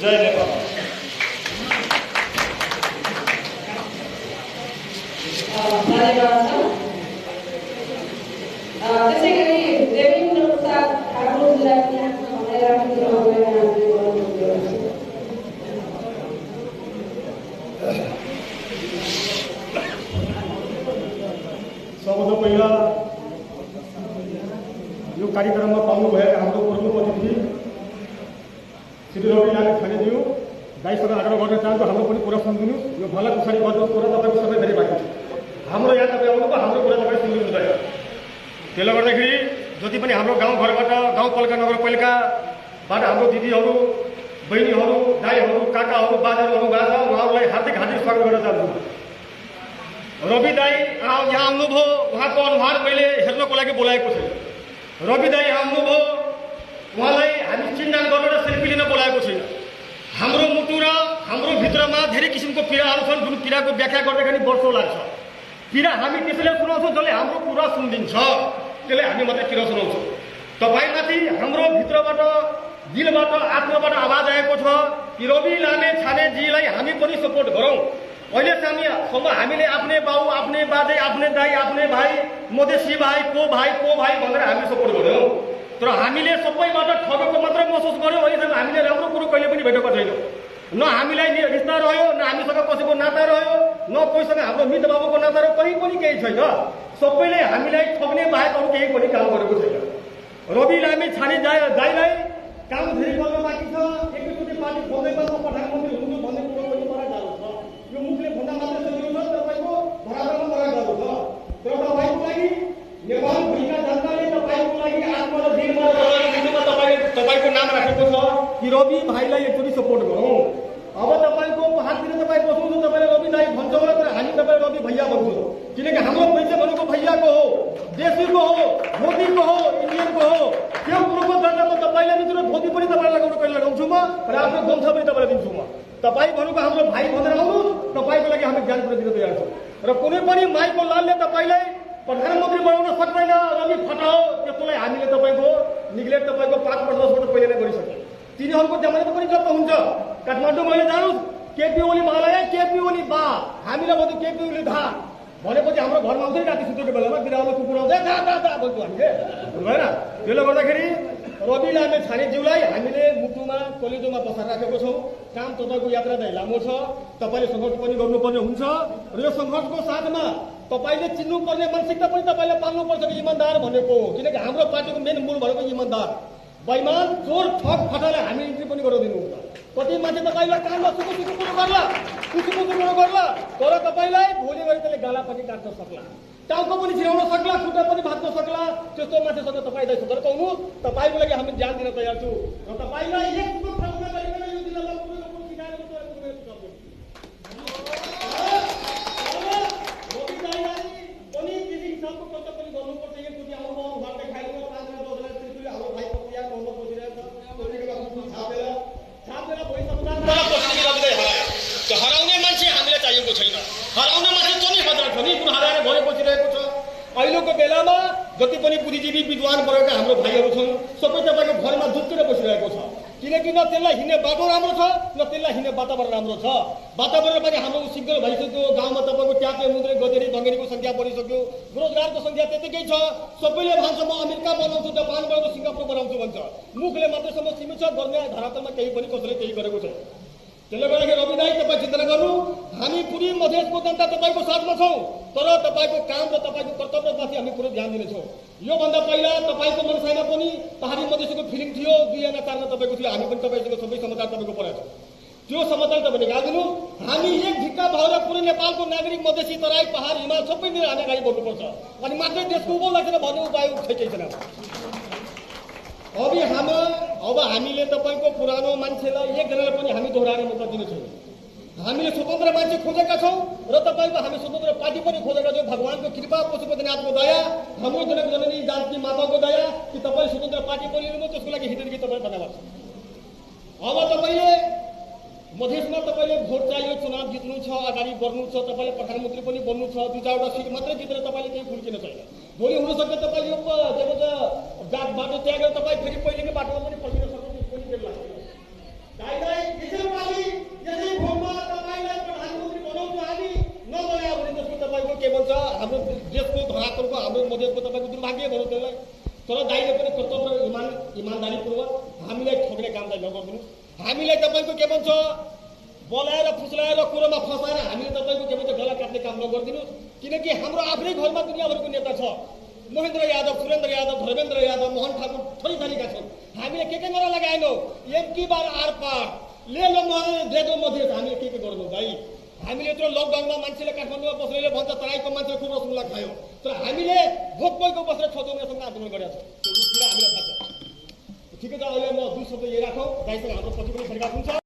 जय नेपाल। त्यसै गरी देवेन्द्र प्रसाद ठाकुरजीलाई पनि सबभन्दा पहिला यो कार्यक्रममा पाउनुभएका हाम्रो प्रमुख अतिथि श्री रवि लामी छानेज्यू दाइसँग आग्रह गर्न चाहन्छु हाम्रो पनि कुरा सुनिदिनुहोस्। यो भला पछाडि गर्नुहोस् कुरा तपाईँको सबै धेरै बाँकी छ। हाम्रो यहाँ तपाईँ आउनुभयो, हाम्रो कुरा तपाईँ सुनिदिनु हुँदैन। त्यसले गर्दाखेरि जति पनि हाम्रो गाउँघरबाट गाउँपालिका नगरपालिकाबाट हाम्रो दिदीहरू बहिनीहरू दाइहरू काकाहरू बाजेहरू गएको छ, उहाँहरूलाई हार्दिक हार्दिक स्वागत गर्न चाहन्छु। रवि दाई यहाँ आउनुभयो, उहाँको अनुहार मैले हेर्नको लागि बोलाएको छु। रवि दाई यहाँ आउनुभयो, उहाँलाई हामी चिन्जान गर्न र सेल्फी लिन बोलाएको छैन। हाम्रो मुटु र हाम्रो भित्रमा धेरै किसिमको पीडाहरू छन्, जुन पीडाको व्याख्या गर्दाखेरि वर्षौँ लाग्छ। पीडा हामी त्यसैले सुनाउँछौँ जसले हाम्रो कुरा सुनिदिन्छ, त्यसले हामी मात्रै पीडा सुनाउँछौँ। तपाईँमाथि हाम्रो भित्रबाट दिलबाट आत्माबाट आवाज आएको छ कि रवि लामे छानेजीलाई हामी पनि सपोर्ट गरौँ। अहिलेसम्म हामीले आफ्नै बाउ, आफ्नै बाजे, आफ्नै दाई, आफ्नै भाइ, मधेसी भाइ को भाइ भनेर हामीले सपोर्ट गऱ्यौँ। तर हामीले सबैबाट ठगेको मात्र महसुस गऱ्यौँ। अहिलेसम्म हामीले राम्रो कुरो कहिले पनि भेटेको छैनौँ। न हामीलाई रिश्ता रह्यो, न हामीसँग कसैको नाता रह्यो, न कोहीसँग हाम्रो मृत बाबुको नाता रह्यो, कहीँ पनि केही छैन। सबैले हामीलाई ठग्ने बाहेक अरू केही पनि काम गरेको छैन। रवि लामी छाने दाइलाई काम धेरै गर्न बाँकी छ। एकैचोटि पार्टी खोज्दैमा प्रधानमन्त्री हुनु भन्ने कुरो पनि मलाई जानु छ। यो मुखले भन्दा मात्रै सजिलो छ, तपाईँको बराबरमा मलाई गर्नु छ। तर तपाईँको लागि नेपाल भूमिका जनताले तपाईँको लागि आत्मा र दिलमा तपाईँको नाम राखेको छ कि रवि भाइलाई एकचोटि सपोर्ट गरौँ। अब तपाईँको हाततिर तपाईँ बस्नुहुन्छ, तपाईँले रवि दाई भन्छ होला, तर हामी तपाईँ रवि भैया भन्छौँ। किनकि हाम्रो परिचय भनेको भैयाको हो, देशीको हो, मोदीको हो, इन्डियनको हो। त्यो कुरोको दर्जामा तपाईँले दिन्छु र धोती पनि तपाईँलाई लगाउनु कहिले लगाउँछु म, र आफ्नो गम्छा पनि तपाईँलाई दिन्छु म। तपाईँ भनेको हाम्रो भाइ भनेर आउनुहोस्, तपाईँको लागि हामी ज्ञान कुरा दिन तयार छौँ। र कुनै पनि माईको लालले तपाईँलाई प्रधानमन्त्री बनाउन सक्दैन। रवि फटाओ त्यसलाई हामीले तपाईँको निग्लेक्ट तपाईँको 5 वर्ष 10 वर्ष पहिले नै गरिसक्यौँ। तिनीहरूको जमानत पनि जस्तो हुन्छ। काठमाडौँ मैले जानुहोस्, केपी ओली महालय, केपी ओली बा, हामीलाई भन्नु केपी ओली धा भनेपछि हाम्रो घरमा आउँछ राति सुतेको बेलामा बिरालो कुकुर आउँछ धा धा धा भन्छु हामीले, भएन। त्यसले गर्दाखेरि रवि लामे छानेज्यूलाई हामीले मुटुमा कलेजोमा बसाएर राखेको छौँ। काम तपाईँको यात्रा चाहिँ लामो छ, तपाईँले सङ्घर्ष पनि गर्नुपर्ने हुन्छ। र यो सङ्घर्षको साथमा तपाईँले चिन्नुपर्ने मानसिकता पनि तपाईँले पाल्नुपर्छ कि इमान्दार भनेको हो। किनकि हाम्रो पार्टीको मेन मूल भनेको इमान्दार। बेइमान चोर ठग फटालाई हामी इन्ट्री पनि गराउँदिनुहुन्छ। कति मान्छे तपाईँलाई काममा सुकुसुकु कुरो गर्ला, कुसुकु कुरो गर्ला, तर तपाईँलाई भोलि गरी त्यसले गाला पनि काट्न सक्ला, टाउको पनि छिराउन सक्ला, खुट्टा पनि भाँच्न सक्ला। त्यस्तो मान्छेसँग तपाईँलाई सतर्क हुनु। तपाईँको लागि हामी ध्यान दिन तयार छौँ। र तपाईँलाई एक कुरो प्रश्न गरिकन यो जिल्लामा कुरो सिकाएर पनि त्यति हिसाबको कता पनि गर्नुपर्छ। एकचोटि आउनु घरमै खाएर हराउने मान्छे हामीलाई चाहिएको छैन। हराउने मान्छे चाहिँ हजार छ नि, जुन हराएर भए बसिरहेको छ। अहिलेको बेलामा जति पनि बुद्धिजीवी विद्वान वर्गका हाम्रो भाइहरू छन्, सबै तपाईँको घरमा दुखेर बसिरहेको छ। किनकि न त्यसलाई हिँड्ने बाटो राम्रो छ, न त्यसलाई हिँड्ने वातावरण राम्रो छ। वातावरण पनि हाम्रो सिङ्गल भइसक्यो। गाउँमा तपाईँको ट्यापे मुद्रे गदेरी भङ्गेरीको सङ्ख्या बढिसक्यो, बेरोजगारको सङ्ख्या त्यतिकै छ। सबैले भन्छ म अमेरिका बनाउँछु, जापान बनाउँछु, सिङ्गापुर बनाउँछु भन्छ। मुखले मात्रैसम्म सीमित छ, गर्ने धरातलमा केही पनि कसैले केही गरेको छ। त्यसले गर्दाखेरि रवि दाई तपाईँ चिन्ता गर्नु, हामी पुरै मधेसको जनता तपाईँको साथमा छौँ। तर तपाईँको काम र तपाईँको कर्तव्यमाथि हामी पुरै ध्यान दिनेछौँ। योभन्दा पहिला तपाईँको मनसायमा पनि पहाडी मधेसको फिल्म थियो, 2004मा तपाईँको थियो। हामी पनि तपाईँसँग सबै समाचार तपाईँको पढाएको छ। त्यो समाचार तपाईँले निकालिदिनु। हामी एक ढिक्का भएर पुरै नेपालको नागरिक मधेसी तराई पहाड हिमाल सबै मिलेर हामी अगाडि बढ्नुपर्छ। अनि मात्रै देशको उभो लाग्दैन भन्ने उपाय केही छैन। अब हामीले तपाईँको पुरानो मान्छेलाई एकजनालाई पनि हामी दोहोऱ्याएर मत दिनेछौँ। हामीले स्वतन्त्र मान्छे खोजेका छौँ र तपाईँको हामी स्वतन्त्र पार्टी पनि खोजेका छौँ। भगवानको कृपा, पशुपतिनाथको दया, हाम्रो जनक जननी जानकी माताको दया कि तपाईँ स्वतन्त्र पार्टी बनिनु, त्यसको लागि हृदयदेखि तपाईँ धन्यवाद छ। अब तपाईँले मधेसमा तपाईँले भोट चाहियो, चुनाव जित्नु छ, अगाडि बढ्नु छ, तपाईँले प्रधानमन्त्री पनि बन्नु छ। 2-4वटा सिट मात्रै जितेर तपाईँले केही फुल्किन छैन। भोलि हुनसक्छ तपाईँले यो बाटो त्यागेर तपाईँ फेरि पहिलेकै बाटोमा पनि फर्किन सक्नुहुन्छ। दाइलाई यसैपालि यसै भोटमा तपाईँलाई प्रधानमन्त्री बनाउँछु हामी नबनायो भने त्यसको तपाईँको के भन्छ हाम्रो देशको धरातलको हाम्रो मधेसको तपाईँको दुर्भाग्य भयो त्यसलाई तर दाइले पनि कर्तव्य इमानदारीपूर्वक हामीलाई ठग्ने काम चाहिँ नगरिदिनु हामीलाई तपाईँको के भन्छ बोलाएर फुस्लाएर कुरोमा फसाएर हामीले तपाईँको के भन्छ गला काट्ने काम नगरिदिनु किनकि हाम्रो आफ्नै घरमा दुनियाँभरिको नेता छ महेन्द्र यादव सुरेन्द्र यादव धर्मेन्द्र यादव मोहन ठाकुर थरीथरीका छन् हामीले के गरेर लगाएनौ एमकी बार आरपार ले लो दे दो मधेस हामीले के गर्नु भाइ हामीले यत्रो लकडाउनमा मान्छेले काठमाडौँमा बस्नेले भन्छ तराईको मान्छे खुब रसगुल्ला खायो तर हामीले भोकपोइको बसेर छोचौनेसँग आन्दोलन गरेका छौँ त्यो कुरा हामीलाई थाहा छ ठिकै छ अहिले म दुई शब्द यही राखौँ दाइसँग हाम्रो पछि पनि भेटघाट हुन्छ